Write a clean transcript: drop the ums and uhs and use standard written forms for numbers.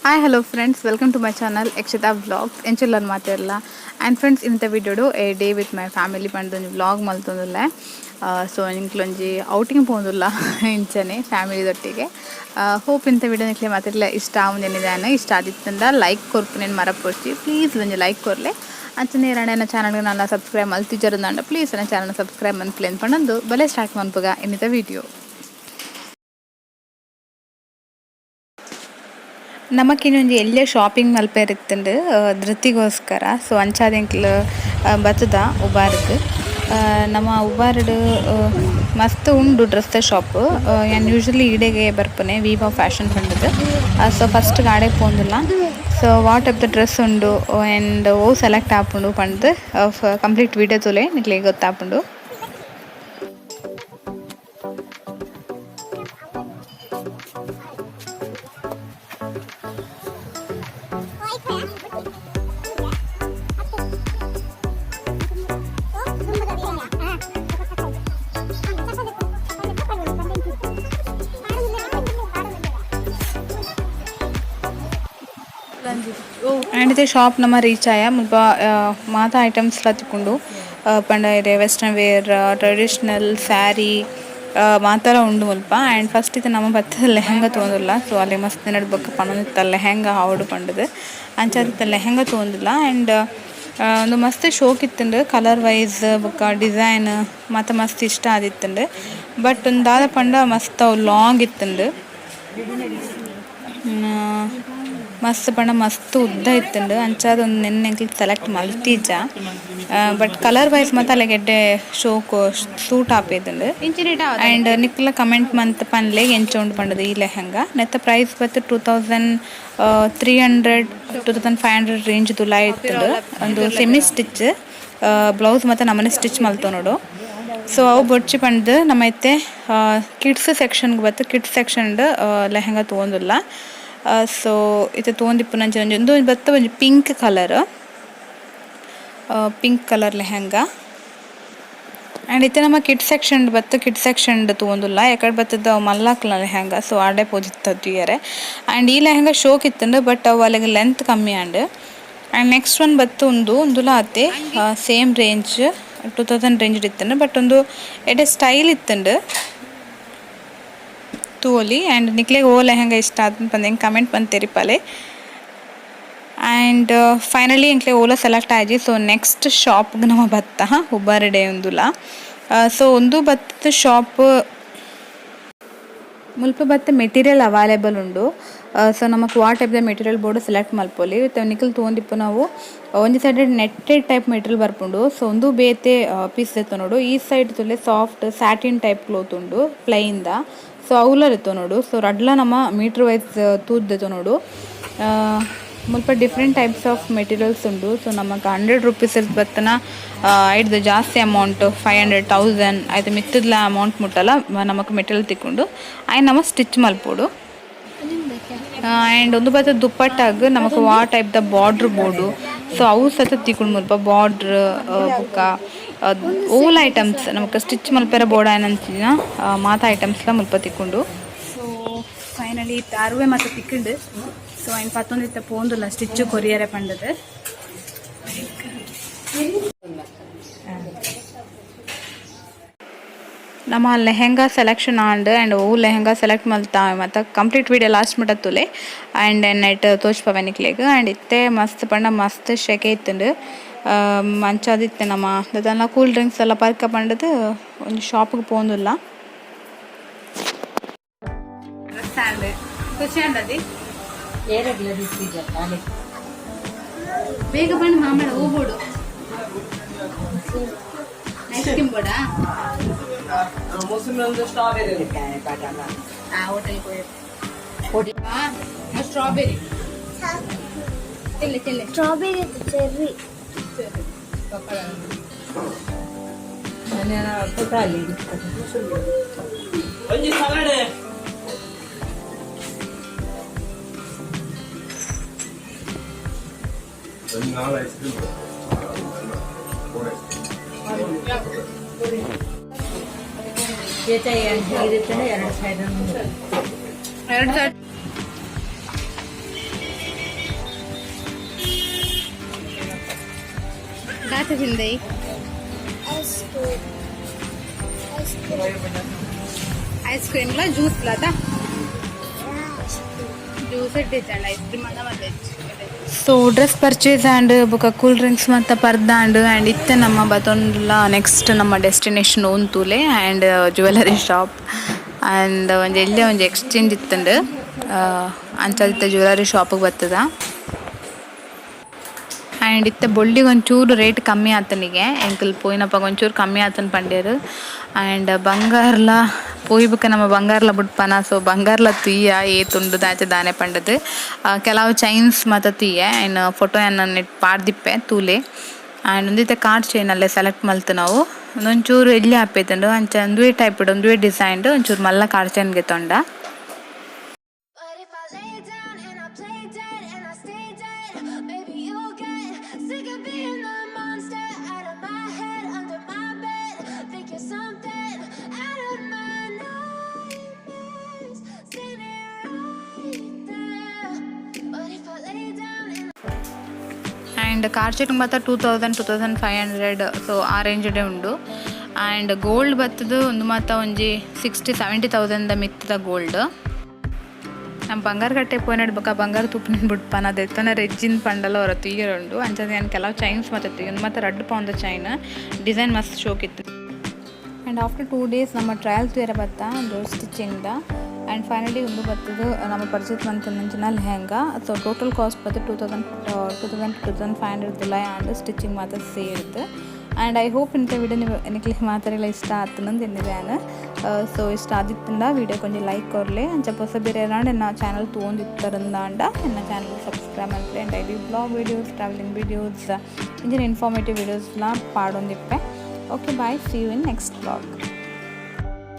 Hi hello friends, welcome to my channel Akshita vlogs. ಎಂಚುಲ್ಲರ್ ಮಾತೆರ್ಲ? And friends, ಇಂತ ವಿಡಿಯೋಡು a day with my family ಪಂಡೊಂಜಿ vlog ಮಲ್ತೊಂದುಲ್ಲೆ. ಸೊ ಎಂಕ್ಲೊಂಜಿ outing ಪೋಂದುಲ್ಲ ಇಂಚನೆ family ದೊಟ್ಟಿಗೆ. Hope ಇಂಥ video ನಿಕ್ಲೆ ಮಾತೆರ್ಲ ಇಷ್ಟ ಆವುಂದೆನಿದಾನ. ಇಷ್ಟ ಆದಿತ್ತಂಡ ಲೈಕ್ ಕೊರ್ಪುನೆನ್ ಮರಪೊಡ್ಚಿ. ಪ್ಲೀಸ್ ಒಂಜಿ ಲೈಕ್ ಕೊರ್ಲೆ. ಅಂಚನೆ ಎರಡನ ಚಾನಲ್ಗೆ ನನ್ನ ಸಬ್ಸ್ಕ್ರೈಬ್ ಮಲ್ತಿಜರುಂದಾಂಡ ಪ್ಲೀಸ್ ನನ್ನ ಚಾನಲ್ ಸಬ್ಸ್ಕ್ರೈಬ್ ಮನ್ಪುಲೆ ಪಂಡೊಂದು ಬಲೆ ಸ್ಟಾರ್ಟ್ ಮನ್ಪುಗ ಇನ್ನಿತ ವಿಡಿಯೋ. ನಮಕಿನ್ನೊಂಜಿ ಎಲ್ಯ ಶಾಪಿಂಗ್ ಮಲ್ಪೆರಿತ್ತುಂಡು ಧೃತಿಗೋಸ್ಕರ. ಸೊ ಅಂಚಾದ್ ಎಂಕ್ಲು ಬತ್ತುದ ಉಬಾರ್ಗ್. ನಮ ಉಬಾರ್ಡ್ ಮಸ್ತ್ ಉಂಡು ಡ್ರೆಸ್ ಶಾಪ್. ಯಾನ್ ಯೂಶಲಿ ಈಡೆಗೆ ಬರ್ಪುನೆ, ವಿವಾ ಫ್ಯಾಷನ್ ಪಂಡುದು. ಸೊ ಫಸ್ಟ್ ಗಾಡೆ ಪೋಂದುಲ್ಲ. ಸೊ ವಾ ಟೈಪ್ ದ ಡ್ರೆಸ್ ಉಂಡು ಆ್ಯಂಡ್ ಓ ಸೆಲೆಕ್ಟ್ ಆಪುಂಡು ಪಂಡ್ದ್ ಕಂಪ್ಲೀಟ್ ವಿಡಿಯೋ ತೂಲೆ, ನಿಕ್ಲೆಗ್ ಗೊತ್ತಾಪುಂಡು. ಆ್ಯಂಡ್ ಇತ್ತೆ ಶಾಪ್ ನಮ ರೀಚ್ ಆಯ. ಮುಲ್ಪ ಮಾತ ಐಟಮ್ಸ್ ಲ ತಿಕ್ಕುಂಡು. ಪಂಡ ಇರೆ ವೆಸ್ಟರ್ನ್ ವೇರ್, ಟ್ರೆಡಿಷನಲ್, ಸ್ಯಾರಿ ಮಾತಲ ಉಂಡು ಮುಲ್ಪ. ಆ್ಯಂಡ್ ಫಸ್ಟ್ ಇತ್ತೆ ನಮ ಬತ್ತ್ ಲೆಹಂಗಾ ತೂವೊಂದುಲ್ಲ. ಸೊ ಅಲೆ ಮಸ್ತ್ ದಿನಡ್ ಬೊಕ್ಕ ಪನೊಂದಿತ್ತ ಲೆಹಂಗಾ ಆವೊಡು ಪಂಡುದು. ಅಂಚಾದ್ ಇತ್ತೆ ಲೆಹಂಗಾ ತೂವೊಂದುಲ್ಲ. ಆ್ಯಂಡ್ ಉಂದು ಮಸ್ತ್ ಶೋಕ್ ಇತ್ತುಂಡು, ಕಲರ್ ವೈಸ್ ಬೊಕ್ಕ ಡಿಸೈನ್ ಮಾತ ಮಸ್ತ್ ಇಷ್ಟ ಆದಿತ್ತುಂಡು. ಬಟ್ ಉಂದು ದಾದ ಪಂಡ ಮಸ್ತ್ ಅವು ಲಾಂಗ್ ಇತ್ತುಂಡು. ಮಸ್ತ್ ಪಂಡ ಮಸ್ತ್ ಉದ್ದ ಇತ್ತುಂಡು. ಅಂಚಾದ್ ಉಂದು ನೆನ್ನೆ ಎಂಕುಲು ಸೆಲೆಕ್ಟ್ ಮಲ್ತಿಜ. ಬಟ್ ಕಲರ್ ವೈಸ್ ಮಾತ ಅಲೆಗ್ ಎಡ್ಡೆ ಶೋಕು ಸೂಟ್ ಆಪೇದುಂಡು. ಆ್ಯಂಡ್ ನಿಕುಲ ಕಮೆಂಟ್ ಮಂತ್ ಪನ್ಲೆ ಎಂಚ ಉಂಡು ಪಂಡುದು ಈ ಲೆಹಂಗಾ. ನೆತ್ತ ಪ್ರೈಸ್ ಬತ್ತ್ 2300, 2500 ರೇಂಜ್ ದುಲಾಯಿ ಇತ್ತುಂಡು. ಉಂದು ಸೆಮಿ ಸ್ಟಿಚ್, ಬ್ಲೌಸ್ ಮಾತ ನಮನೆ ಸ್ಟಿಚ್ ಮಲ್ತೊನೊಡು. ಸೊ ಅವು ಬೊಡ್ಚಿ ಪಂಡ್ದ್ ನಮ ಇತ್ತೆ ಕಿಡ್ಸ್ ಸೆಕ್ಷನ್ ಬತ್ತ್ ಕಿಡ್ಸ್ ಸೆಕ್ಷನ್ ಲೆಹಂಗಾ ತೂವೊಂದುಲ್ಲ. ಸೊ ಇತ್ತೆ ತೂವೊಂದಿಪ್ಪುನಂಚಿನ ಒಂಜಿ ಉಂದು ಬತ್ತ್ ಒಂಜಿ pink colour, pink colour lehenga. And ಇತ್ತೆ ನಮ ಕಿಡ್ಸ್ ಸೆಕ್ಷನ್ ಬತ್ತ್ ಕಿಡ್ಸ್ ಸೆಕ್ಷನ್ ತೂವೊಂದುಲ್ಲ. ಎಕಡೆ ಬತ್ತುದು ಅವು ಮಲ್ಲಾಕ್ಲ ಲೆಹಂಗಾ. ಸೊ ಆಡೆ ಪೋದಿತ್ತ ತೂಯರೆ. ಆ್ಯಂಡ್ ಈ ಲೆಹಂಗಾ ಶೋಕ್ ಇತ್ತುಂಡು, ಬಟ್ ಅವು ಅಲೆಗ್ ಲೆಂತ್ ಕಮ್ಮಿ ಆಂಡ್. ಆ್ಯಂಡ್ ನೆಕ್ಸ್ಟ್ ಒನ್ ಬತ್ತ್ ಉಂದು. ಉಂದುಲ ಅತೆ ಸೇಮ್ ರೇಂಜ್, 2000 ರೇಂಜ್ ಇತ್ತುಂಡು. ಬಟ್ ಉಂದು ಎಡ್ಡೆ ಸ್ಟೈಲ್ ಇತ್ತುಂಡು, ತೂವೊಲಿ. ಆ್ಯಂಡ್ ನಿಕ್ಲೆಗ್ ಓ ಲೆಹಂಗಾ ಇಷ್ಟ ಆತುಂಡು ಪಂದ್ ಎಂಕ್ ಕಮೆಂಟ್ ಮಂತ್ ತೆರಿಪಾಲೆ. ಆ್ಯಂಡ್ ಫೈನಲಿ ಎಂಕ್ಲೆ ಓಲ ಸೆಲೆಕ್ಟ್ ಆಯಿಜಿ. ಸೊ ನೆಕ್ಸ್ಟ್ ಶಾಪ್ಗೆ ನಮ ಬತ್ತ, ಉಬಾರಡೆ ಉಂದುಲ. ಸೊ ಉಂದು ಬತ್ತ್ ಶಾಪ್. ಮುಲ್ಪ ಬತ್ತ್ ಮೆಟೀರಿಯಲ್ ಅವೈಲೇಬಲ್ ಉಂಡು. ಸೊ ನಮಕ್ ವಾ ಟೈಪ್ ದ ಮೆಟೀರಿಯಲ್ ಬೋಡು ಸೆಲೆಕ್ಟ್ ಮಲ್ಪೊಲಿ. ಇತ್ತೆ ನಿಕುಲು ತೂವೊಂದಿಪ್ಪುನವು ಒಂಜಿ ಸೈಡ್ ನೆಟ್ಟೆಡ್ ಟೈಪ್ ಮೆಟೀರಿಯಲ್ ಬರ್ಪುಂಡು. ಸೊ ಉಂದು ಬೇತೆ ಪೀಸ್ ದೆತ್ತೊನೊಡು. ಈ ಸೈಡ್ ತೂಲೆ, ಸಾಫ್ಟ್ ಸ್ಯಾಟಿನ್ ಟೈಪ್ ಕ್ಲೋತ್ ಉಂಡು ಪ್ಲೈನ್ ದ. ಸೊ ಅವುಲ ದೆತ್ತೊನೊಡು. ಸೊ ರಡ್ಲ ನಮ ಮೀಟರ್ ವೈಸ್ ತೂದ್ ದೆತ್ತೊನೊಡು. ಮುಲ್ಪ ಡಿಫ್ರೆಂಟ್ ಟೈಪ್ಸ್ ಆಫ್ ಮೆಟೀರಿಯಲ್ಸ್ ಉಂಡು. ಸೊ ನಮಕ್ 100 ರುಪೀಸ್ ಬತ್ತನ ಐಡ್ದ್ ಜಾಸ್ತಿ ಅಮೌಂಟ್, 500, 1000 ಐತ ಮಿತ್ತುದ್ಲ ಅಮೌಂಟ್ ಮುಟ್ಟಲ ನಮಕ್ ಮೆಟೀರಿಯಲ್ ತಿಕ್ಕುಂಡು. ಐನ್ ನಮ ಸ್ಟಿಚ್ ಮಲ್ಪೊಡು. ಆ್ಯಂಡ್ ಉಂದು ಬತ್ತ ದುಪ್ಪಟ್ಟಾಗ್ ನಮಕ್ ವಾ ಟೈಪ್ ದ ಬಾರ್ಡ್ರ್ ಬೋಡು, ಸೊ ಅವು ಸತ ತಿಕ್ಕುಂಡು ಮುಲ್ಪ. ಬಾರ್ಡ್ರ್ ಬೊಕ್ಕ ಓಲ್ ಐಟಮ್ಸ್ ನಮಕ್ ಸ್ಟಿಚ್ ಮಲ್ಪೆರೆ ಬೋಡಾಯಿನಂಚಿನ ಮಾತ ಐಟಮ್ಸ್ ಲ ಮುಲ್ಪ ತಿಕ್ಕುಂಡು. ಸೊ ಫೈನಲಿ ಅರುವೆ ಮಾತ ತಿಕ್ಕುಂಡು. ಸೊ ಐನ್ ಪತ್ತೊಂದಿತ್ತ ಪೋಂದುಲ್ಲ ಸ್ಟಿಚ್ ಕೊರಿಯರೆ ಪಂಡದು. ನಮ್ಮ ಲೆಹೆಂಗಾ ಸೆಲೆಕ್ಷನ್ ಆಂಡ್. ಆ್ಯಂಡ್ ಒವು ಲೆಹೆಂಗಾ ಸೆಲೆಕ್ಟ್ ಮಲ್ತ ಮಾತ ಕಂಪ್ಲೀಟ್ ವೀಡಿಯೋ ಲಾಸ್ಟ್ ಮುಟ ತೂಲೆ. ಆ್ಯಂಡ್ ನೈಟ್ ತೋಜ್ಪವೆ ನಿಕ್ಲೆಗ್. ಆ್ಯಂಡ್ ಇತ್ತೆ ಮಸ್ತ್ ಪಂಡ ಮಸ್ತ್ ಶೆಕೆ ಇತ್ತುಂಡು. ಅಂಚಾದ್ ಇತ್ತೆ ನಮ ದಾದನ ಕೂಲ್ ಡ್ರಿಂಕ್ಸ್ ಎಲ್ಲ ಪರ್ಕ ಪಂಡದು ಒಂಜಿ ಶಾಪ್ಗೆ ಪೋಂದುಲ್ಲ. ಡ್ರೆಸ್ ಆಂಡ್ ಖುಷಿ ಆಂಡದಿ. ಬೇಗ ಬಣ್ಣ ಮಾಮಡ ಹೋಗ್ಬೋಡು. ಐಸ್ ಕ್ರೀಮ್ ಬೋಡಾ? ಸ್ಟ್ರಾಬೆರಿ. ಹೋಟೆಲ್ ಸ್ಟ್ರಾಬೆರಿ ತಿನ್ಲೆ ತಿನ್ಲೆ. Strawberry, cherry. ಒಂಜಿ ಸಲಾಡ್. ಒಂದು ನಾಲ್ ice cream, four ice cream. ಎರಡು ಸೈಡ್. ದಾದ ತಿಂದೈ? Ice cream, ice cream. Ice cream ಲ ಜ್ಯೂಸ್ ಲಾದ? ಜ್ಯೂಸ್ ಇಟ್ಟಿದ್ದಾಳೆ, ಐಸ್ ಕ್ರೀಮ್ ಅನ್ನ ಮತ್ತೆ. ಸೊ ಡ್ರೆಸ್ ಪರ್ಚೇಸ್ ಆಂಡ್ ಬೊಕ ಕೂಲ್ ಡ್ರಿಂಕ್ಸ್ ಮಾತ ಪರ್ದಾಂಡ್. ಆ್ಯಂಡ್ ಇತ್ತೆ ನಮ್ಮ ಬತ್ತೊಂದುಲ್ಲ, ನೆಕ್ಸ್ಟ್ ನಮ್ಮ ಡೆಸ್ಟಿನೇಷನ್ ತೂಲೆ. ಆ್ಯಂಡ್ ಜ್ಯುವೆಲರಿ ಶಾಪ್ ಆ್ಯಂಡ್ ಒಂಜಿ ಎಲ್ಯ ಒಂಜಿ ಎಕ್ಸ್ಚೇಂಜ್ ಇತ್ತುಂಡು. ಅಂಚ ಇತ್ತೆ ಜ್ಯುವೆಲರಿ ಶಾಪಿಗೆ ಬರ್ತದ. ಆ್ಯಂಡ್ ಇತ್ತೆ ಬೊಳ್ಳಿಗೆ ಒಂಚೂರು ರೇಟ್ ಕಮ್ಮಿ ಆತನಿಗೆ. ಎಂಕುಲು ಪೋಯಿನಪಗ ಒಂಚೂರು ಕಮ್ಮಿ ಆತನ ಪಂಡೇರು. ಆ್ಯಂಡ್ ಬಂಗಾರ್ಲ ಪೋಯಿ ಬೊಕ ನಮ್ಮ ಬಂಗಾರ್ಲ ಬುಡ್ಪನ. ಸೊ ಬಂಗಾರ್ಲ ತೂಯ, ಏತುಂಡು, ದಾಚೆ ದಾನೆ ಪಂಡದು. ಕೆಲವು ಚೈನ್ಸ್ ಮಾತ ತೂಯೆ. ಆ್ಯಂಡ್ ಫೋಟೋ ಎನ್ನ ನೆಟ್ ಪಾಡ್ದಿಪ್ಪೆ, ತೂಲೆ. ಆ್ಯಂಡ್ ಒಂದಿತ್ತೆ ಕಾರ್ಡ್ ಚೈನ್ ಅಲ್ಲೇ ಸೆಲೆಕ್ಟ್ ಮಲ್ತು ನಾವು. ಒಂಚೂರು ಎಲ್ಲಿ ಆಪೇತುಂಡು. ಅಂಚ ಒಂದುವೇ ಟೈಪ್, ಒಂದುವೇ ಡಿಸೈನ್, ಒಂಚೂರು ಮಲ್ಲ ಕಾರ್ಡ್ ಚೈನ್ ಗೆತೊಂಡ. But if I lay down and I play dead and I stay dead, maybe you'll get sick of being the monster out of my head, under my bed. Think you're something out of my nightmares, standing right there. But if I lay down and and car chain ಮಾತ್ರ 2000, 2500, so ಆ range ಉಂಡು. And gold ಬತ್ತದು ಒಂದು ಮಾತ ಒಂಜಿ 60-70 thousand ಮಿತ್ತದ gold. ನಮ್ಮ ಬಂಗಾರ ಕಟ್ಟೆ ಪೋಯಿನಡ್ ಬೊಕ ಬಂಗಾರ ತೂಪಿನ ಬುಡ್ಪನ, ದೆತ್ತೊನ ರೆಜ್ಜಿನ ಪಂಡಲ ಹೊರ ತೂಯರೆ ಉಂಡು. ಅಂಚನೆ ಯಾನ್ ಕೆಲವು ಚೈನ್ಸ್ ಮಾತ ತೂಯೆ. ಒಂದು ಮಾತ 2 ಪೌಂದ ಚೈನ್, ಡಿಸೈನ್ ಮಸ್ತ್ ಶೋಕಿತ್ತು. ಆ್ಯಂಡ್ ಆಫ್ಟರ್ 2 ಡೇಸ್ ನಮ್ಮ ಟ್ರಯಲ್ ತೂಯರ ಬತ್ತ ಒಂದು ಸ್ಟಿಚಿಂಗ್ದ. ಆ್ಯಂಡ್ ಫೈನಲಿ ಒಂದು ಬತ್ತದು ನಮ್ಮ ಪರ್ಚೇಸ್ ಮಂತಿನಂಚಿನ ಲೆಹಂಗಾ. ಸೊ ಟೋಟಲ್ ಕಾಸ್ಟ್ ಬತ್ತು 2000, 2500 ದುಲಾಯಿ ಆಂಡ್ ಸ್ಟಿಚಿಂಗ್ ಮಾತ್ರ ಸೇರಿದ್ದು. ಆ್ಯಂಡ್ I hope ಇಂಥ ವಿಡಿಯೋ ನೀವು ನಿಕ್ಲಿಗೆ ಮಾತಾರೆಲ್ಲ ಇಷ್ಟ ಆತನಂದು ಎನ್ನಿದೆ. ಸೊ ಇಷ್ಟ ಆದಿತ್ತಂಡ ವಿಡಿಯೋ ಕೊಂಚ ಲೈಕ್ ಕೊರ್ಲೆ. ಅಂಚ ಹೊಸ ಬೇರೆ ಎನ್ನ ಚಾನಲ್ ತೂವೊಂದಿತ್ತರಂದಾಂಡ ಎನ್ನ ಚಾನಲ್ ಸಬ್ಸ್ಕ್ರೈಬ್ ಮಲ್ಪಲೆ. And daily vlog videos, travelling videos, ಇಂಚಿನ ಇನ್ಫಾರ್ಮೇಟಿವ್ ವೀಡಿಯೋಸ್ಲ ಪಾಡೊಂದಿಪ್ಪೆ. Okay, bye, see you in next vlog.